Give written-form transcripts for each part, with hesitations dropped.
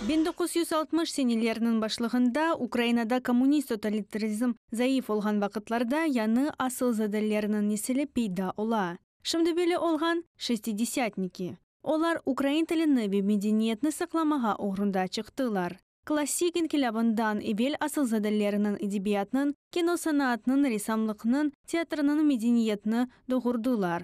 1960 senelerniñ başlığında Ukrainada kommunist totalitarizm zayıf olğan vaqıtlarda yañı asılzadelerniñ nesili peyda ola. Şimdi belli olğan şestidesâtniki. Olar ukrain tilini ve medeniyetni saqlamağa oğrunda çıqtılar. Klassik inkilâbından evel asılzadelerniñ edebiyatnıñ, kino sanaatnıñ, ressamlıqnıñ, teatrnıñ medeniyetni doğurdılar.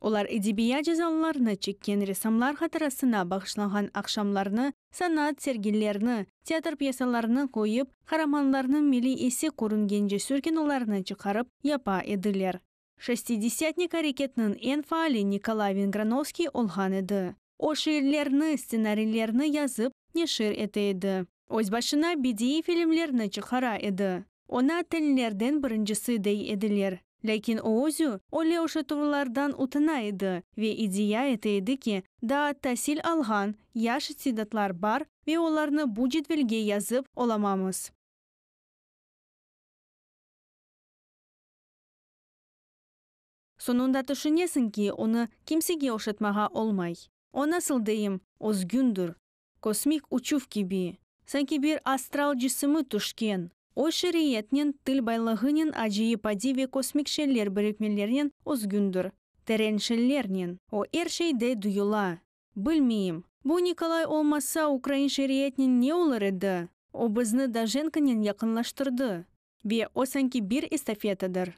Olar edebiyat cezalarını çekken ressamlar hatırasına bağışlanğan aqşamlarnı, sanat sergilerini, teatr pyesalarını qoyıp, qaramanlarnıñ milliy esi körüngen cesür kinolarnı çıqarıp yapa ediler. Şestidesâtnik areketiniñ eñ faali Nikolay Vengranovskiy olğan edi. O şiirlerni, stsenariylerni yazıp, neşir ete edi. Öz başına bediiy filmlerni çıqara edi. Oña tenlerden birincisi dey ediler. Lâkin o özü öyle oşatuvlardan utana edi ve iddia ete edi ki, daa tasil alğan yaş istidatlar bar ve olarnı bu cedvelge yazıp olamamız. Soñunda tüşünesiñ ki, onı kimsege oşatmağa olmay. O, nasıl deyim, özgündir. Kosmik uçuv kibi. Sanki bir astral cisimi tüşken. O, şiiriyetnen, til baylığınen, acayip adiy ve kosmik şeyler birikmelernen özgündir. Teren şeylernen. O, er şeyde duyula. Bilmeyim, bu Nikolay olmasa, ukrain şiiriyetnen ne olur edi? O, bizni Dovjenkonen yaqınlaştırdı. Ve o sanki bir estafetadır.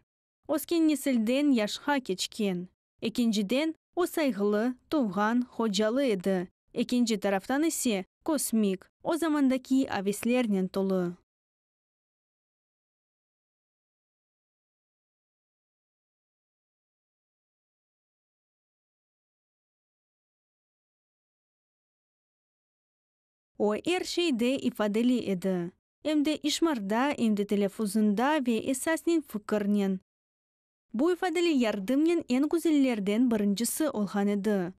Ösken nesilden yaşqa keçken. Ekinciden, o sayğılı, tuvğan, hocalı edi, ekinci taraftan ise, kosmik, o zamandaki aveslernen tolu. O er şeyde ifadeli edi. Em de işmarda, em de telâffuzında ve esasnen fikirnen. Bu ifadeli yardımnen eñ güzellerden birincisi olğan edi.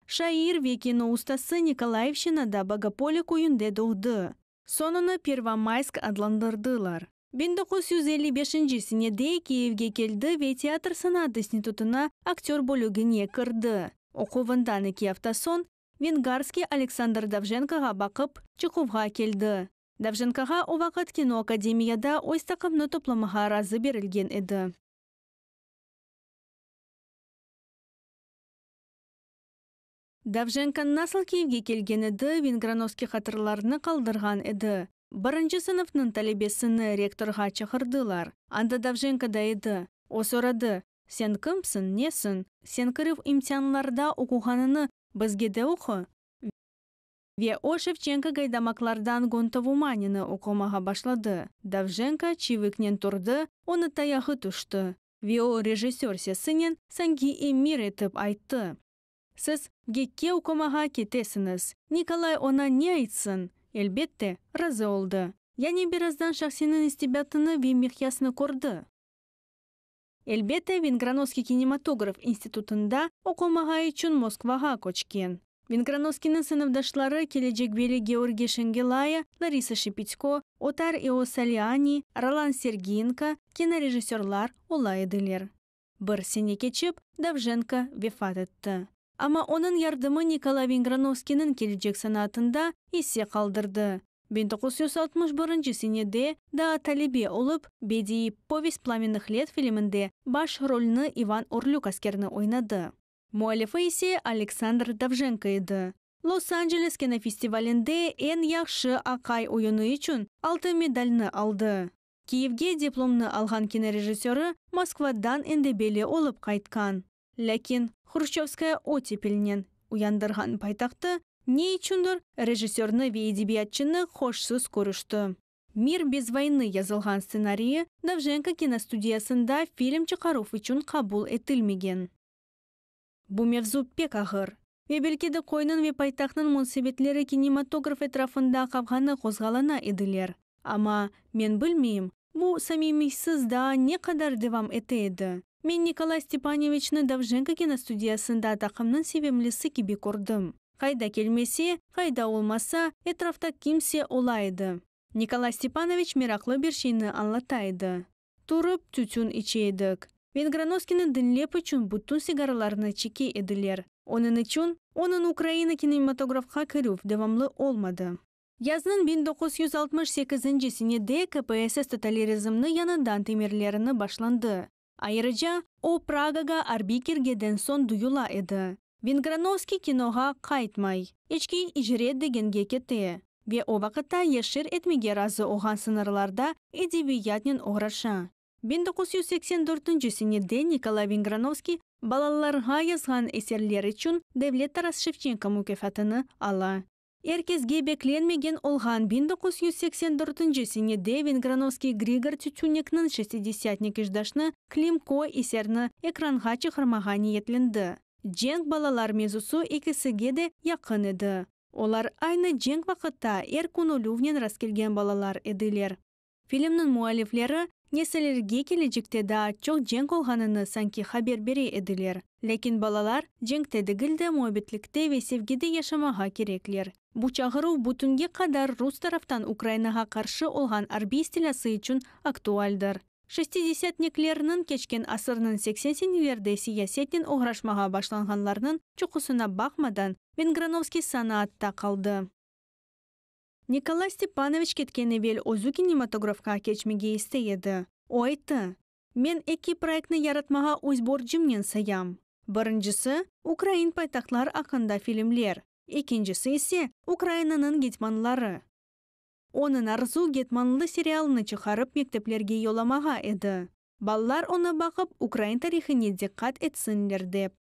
Şair ve kino ustası Nikolayevşçinada Bogopolye köyünde doğdı. Soñ onı Pervomaysk adlandırdılar. 1955 senede Kiyevge keldi ve Teatr sanatı institutına aktör bölügine kirdi. Oquvından eki afta soñ Vengarskiy Aleksandr Dovjenkoğa baqıp çıquvğa keldi. Dovjenkoğa o vaqıt kino akademiyada öz taqımnı toplamağa razı berilgen edi. Dovjenko nasıl Kiyevge kelgen edi, Vengranovskiy hatırlarını qaldırğan edi. Birinci sınıfnıñ talebesini rektorğa çağırdılar. Anda Dovjenko da edi. O soradı, Sen kimsiñ, nesiñ? Sen kirüv imtianlarda oquğanını bizge de oqu. Ve o Şevçenko Gaydamaklardan Gontovumanini oqumağa başladı. Dovjenko çiviknen turdı, onı tayağı tüşti. Ve o rejissör sesinen, sanki emir etip ayttı. Siz VGİKke oqumağa ketesiñiz. Nikolay oña ne aytsın? Elbette, razı oldı. Yani birazdan şahsiyniñ istibatını ve miqyasını kördi. Elbette, Vengranovskiy kinematograf institutında oqumağa içün Moskvağa köçken. Vengranovskiyniñ sınıfdaşları kelecek beli Georgiy Şengelaya, Larisa Şepitko, Otar Iosaliani, Roland Sergiyenko, kinorejissörlar ola ediler. Bir sene keçip, Dovjenko vefat etti. Amma onıñ yardımı Nikolay Vengranovskiyniñ kelecek sanatında isse qaldırdı. 1961 senede daa talebe olıp, bediiy Povest plamennıh let filminde baş rolni İvan Orlük askerini oynadı. Müellifi ise Aleksandr Dovjenko edi. Los-Anceles kinofestivalinde eñ yahşı aqay oyunı içün altın medalni aldı. Kiyevge diplomnı alğan kinorejissörı Moskvadan endi belli olıp qaytqan. Lâkin Hruşçovskaya ottepelnen uyandırğan paytahtı ne içündir rejissörnı ve edebiyatçını hoşsuz körüşti. Mir bez voynı yazılğan stsenariyi Dovjenko kinostudiyasında film çıqaruv içün qabul etilmegen. Bu mevzu pek ağır. Ve belki de köyniñ ve paytahtnıñ munasebetleri kinematograf etrafında qavğanı qozğalana ediler. Amma, men bilmeyim, bu samimiysiz daa ne qadar devam ete edi. Men Nikolay Stepanoviçni Dovjenko kinostudiyasında taqımnıñ sevimlisi kibi kördim. Qayda kelmese, qayda olmasa, etrafta kimse ola edi. Nikolay Stepanoviç meraqlı bir şeyni añlata edi. Turıp tütün içe edik. Vengranovskiyni diñlep içün bütün sigaralarnı çeke ediler. Onıñ içün, onıñ Ukraina kinematografqa kirüv devamlı olmadı. Yaznıñ 1968 senede KPSS totalirizmni yañıdan temirlerini başlandı. Ayrıca, o Pragağa arbiy kirgeden soñ duyula edi. Vengranovskiy kinoğa qaytmay, içki icret degenge kete ve o vaqıtta yeşir etmege razı olğan sıñırlarda edebiyatnen oğraşa. 1984 senede Nikolay Vengranovskiy balalarğa yazğan eserler içün Devlet Taras Şevçenko mukâfatını ala. Er kesge beklenmegen olğan 1984 senede Vengranovskiy Grigor Tütünnikniñ Şestidesâtnik işdaşnı Klimko eserini ekranğa çıqarmağa niyetlendi. Cenk balalar mevzusı ekisige de yaqın edi. Olar aynı cenk vaqıtta er kün ölüvnen rastkelgen balalar ediler. Filmniñ müellifleri nesillerge kelecekte daa çoq cenk olğanını sanki haber bere ediler. Lâkin balalar cenkte degil de, muabbetlikte ve sevgide yaşamağa kerekler. Bu çağıruv bütünge qadar rus taraftan Ukrainağa qarşı olğan arbiy istilâsı içün aktualdir. Şestidesâtniklerniñ keçken asırnıñ 80 senelerde siyasetnen oğraşmağa başlanğanlarnıñ çoqusına baqmadan, Vengranovskiy sanaatta qaldı. Nikolay Stepanoviç ketken evel özü kinematografqa keçmege istey edi. O ayttı, Men eki proyektni yaratmağa öz borcumnen sayam. Birincisi, ukrain paytahtlar aqqında filmler, ekincisi ise, Ukrainanıñ getmanları. Onıñ arzu Getmanlı serialını çıqarıp mekteplerge yollamağa edi, balalar onı baqıp ukrain tarihine diqqat etsinler dep.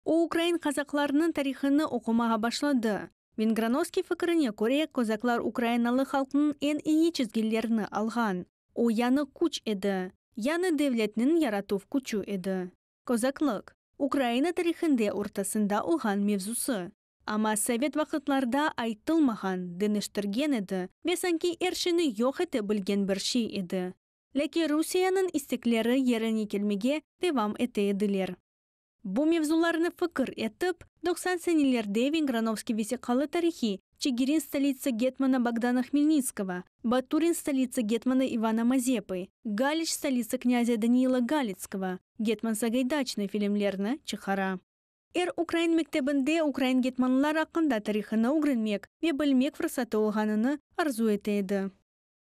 O ukrain kazaklarınıñ tarihını oqumağa başladı. Vengranovskiy fikrine köre, kozaklar ukrainalı halqnıñ eñ eyi çizgilerini alğan. O yañı küç edi, yañı devletniñ yaratuv küçü edi. Kozaklıq, Ukraina tarihinde ortasında olğan mevzusı. Amma sovet vaqıtlarda aytılmağan, deñiştirgen edi ve sanki er şeyni yoq ete bilgen bir şey edi. Lâkin Rusiyeniñ istekleri yerine kelmege devam ete ediler. Bu mevzularnı fikir etip, 90 senelerde Vengranovskiy vesiqalı tarihiy Çigirin stolitsa getmana Bogdana Hmelnitskogo, Baturin stolitsa getmana İvana Mazepı, Galiç stolitsa knâzâ Daniila Galitskogo, Getman Sagaydaçnıy filmlerini çıqara. Er ukrain mektebinde ukrain getmanlar aqqında tarihını ögrenmek ve bilmek fırsatı olğanını arzu ete edi.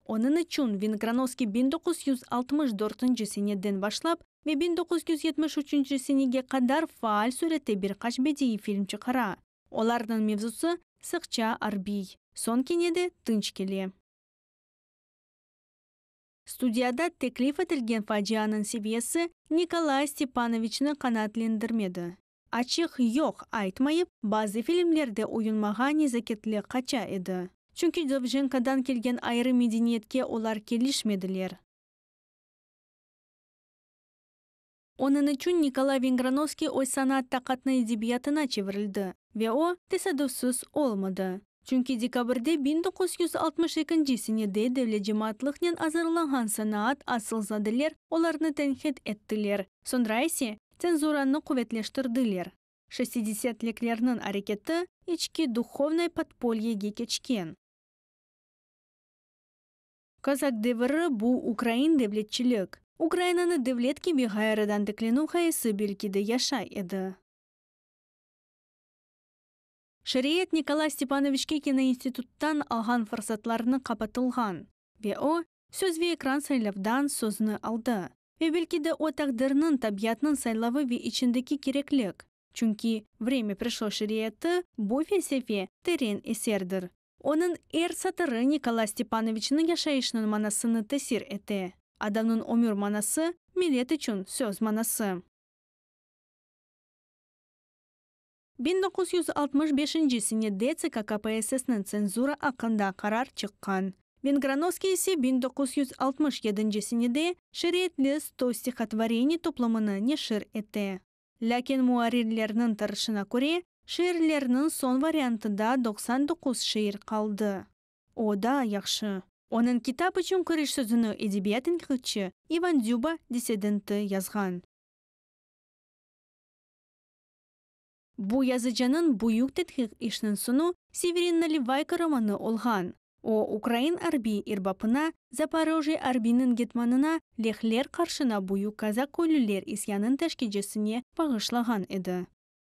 Onıñ içün Vengranovskiy 1964 seneden başlap ve 1973 senege qadar faal sürette bir qaç bediiy film çıqara. Olarnıñ mevzusı sıqça arbiy. Soñ kene de tınç kele. Studiyada teklif etilgen facianıñ seviyesi Nikolay Stepanoviçni qanaatlendirmedi. Açıq yoq aytmayıp, bazı filmlerde oyunmağa nezaketli qaça edi. Çünki Dovjenkodan kelgen ayrı medeniyetke olar kelişmediler. Onıñ içün Nikolay Vengranovskiy öz sanat taqatını edebiyatına çevirildi ve o, tesadüfsiz olmadı. Çünki dekabrde 1962 senede devlet cemaatlıqnen azırlanğan sanaat asılzadeler olarnı tenqit ettiler, soñra ise tsenzuranı quvetleştirdiler. Şestidesâtliklerniñ areketi içki duhovnoye podpolyege keçken. Kozak deviri bu ukrain devletçilik, Ukrainanı devlet kibi ğayrıdan tiklenüv ğayesi belki de yaşay edi. Şariyet Nikolay Stepanoviçke kinoinstituttan alğan fırsatlarnı qapatılğan ve o, söz ve ekran saylavdan sözni aldı. Ve belki de o taqdirniñ, tabiatnıñ saylavı ve içindeki kereklik. Çünki Vremya prişlo şiiriyeti bu felsefe teren eserdir. Onıñ er satırı Nikolay Stepanoviçniñ yaşayışınıñ manasını tesir ete. Adamnıñ ömür manası, millet içün söz manası. 1965 senede TsK KPSSniñ tsenzura aqqında qarar çıqqan. Vengranovskiy ise 1967 senede Şiiriyetli sto stihotvoreniy toplamını neşir ete. Lâkin muarrirlerniñ tırışına köre, şiirlerniñ soñ variantında 99 şiir qaldı. O daa yahşı. Onıñ kitap içün kiriş sözüni edebiyat tenqitçi İvan Dzüba dissidenti yazğan. Bu yazıcınıñ büyük tedqiq işniñ soñu Severin Nalivayko romanı olğan. O, ukrain arbiy erbapına, Zaporojye arbiyniñ getmanına, lehler qarşına büyük kazak-köylüler isyanıñ teşkilcisine bağışlağan edi.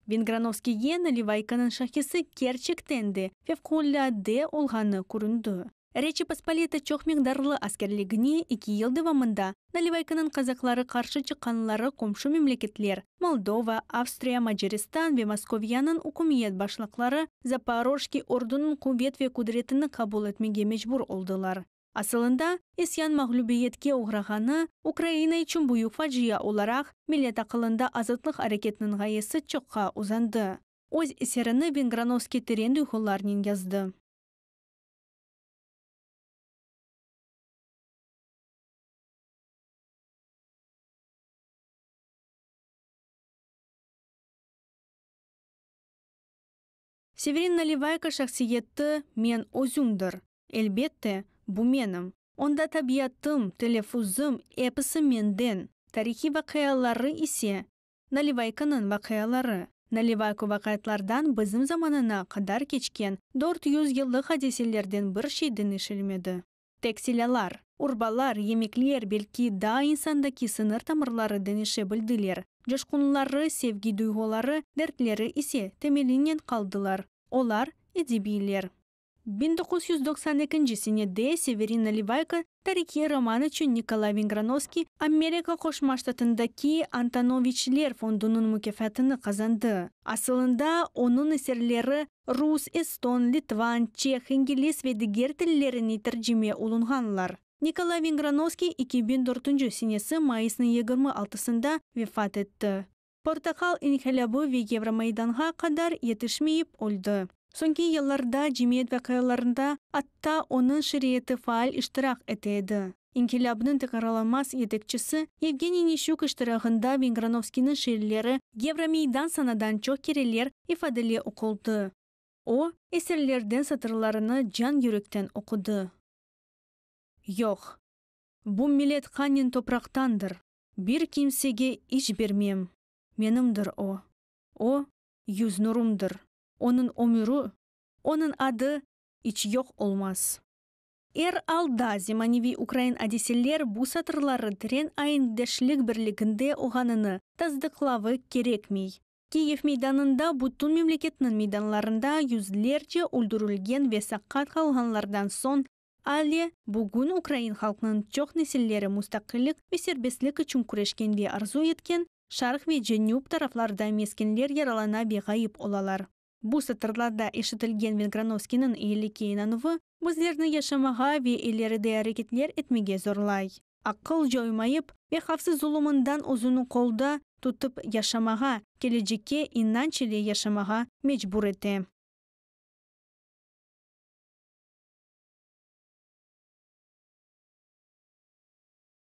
Vengranovskiyge Nalivaykonıñ şahisi kerçekten de fevqulâde olğanı köründi. Reçi Pospolita çoq miqdarlı askerligine eki yıl devamında Nalivaykonıñ kazakları qarşı çıqqanları qomşu memleketler, Moldova, Avstriya, Macaristan ve Moskoviyanıñ ükümiyet başlıqları Zaporojskiy ordunıñ quvet ve qudretini qabul etmege mecbur oldılar. Asılında, isyan mağlübiyetke oğrağanı, Ukraina içün büyük facia olaraq, millet aqılında azatlıq areketiniñ ğayesi çoqqa uzandı. Öz eserini Vengranovskiy teren duyğularnen yazdı. Severin Nalivayko şahsiyeti men özümdir. Elbette, bu menim. Onda tabiatım, teleffuzım, episi menden. Tarihiy vaqiaları ise, Nalivaykonıñ vaqiaları. Nalivayko vaqiatlardan bizim zamanına qadar keçken 400 yıllıq adiselerden bir şey deñişilmedi. Tek silâlar, urbalar, yemekler, belki daa insandaki sıñır tamırları deñişe bildiler, coşqunları, sevgi duyğuları, dertleri ise temelinen qaldılar. Olar, edebiyler. 1992 senede Severin Nalivayko tarihiy roman içün Nikolay Vengranovskiy Amerika Qoşma Ştatındaki Antonoviçler fondunıñ mukâfatını qazandı. Asılında, onıñ eserleri rus, eston, litvan, çeh, ingliz ve diger tillerine tercime olunğanlar. Nikolay Vengranovskiy 2004 senesi mayısnıñ 26-sında vefat etti. Portaqal inqilâbı ve Yevromaydanğa qadar yetişmeyip öldi. Soñki yıllarda cemiyet vaqialarında atta onıñ şiiriyeti faal iştirak ete edi. İnqilâbnıñ tekrarlanmaz yetekçisi Yevgeniy Nişçuk iştirağında Vengranovskiyniñ şiirleri Yevromeydan sanadan çoq kereler ifadeli oquldı. O, eserlerden satırlarını can-yürekten oqudı. Yoq, bu millet qannen topraqtandır, bir kimsege iç bermem, menimdir o. O, yüz nurumdır, onıñ ömüri, onıñ adı iç yoq olmaz. Er alda, zemaneviy ukrain adiseler bu satırları teren aenkdeşlik birliginde olğanını tasdıqlavı kerekmey. Kiyev meydanında, bütün memleketniñ meydanlarında yüzlerce öldürilgen ve saqat qalğanlardan soñ, ale bugün ukrain halqnıñ çoq nesilleri mustaqillik ve serbestlik içün küreşken ve arzu etken şarq ve cenüp taraflarda meskenler yaralana ve ğayıp olalar. Bu satırlarda eşitilgen Vengranovskiyniñ eyilikke inanuvı bizlerni yaşamağa ve ileride areketler etmege zorlay. Aqıl coymayıp ve havfsız zulumından özüni qolda tutıp yaşamağa, kelecekke inanç ile yaşamağa mecbur ete.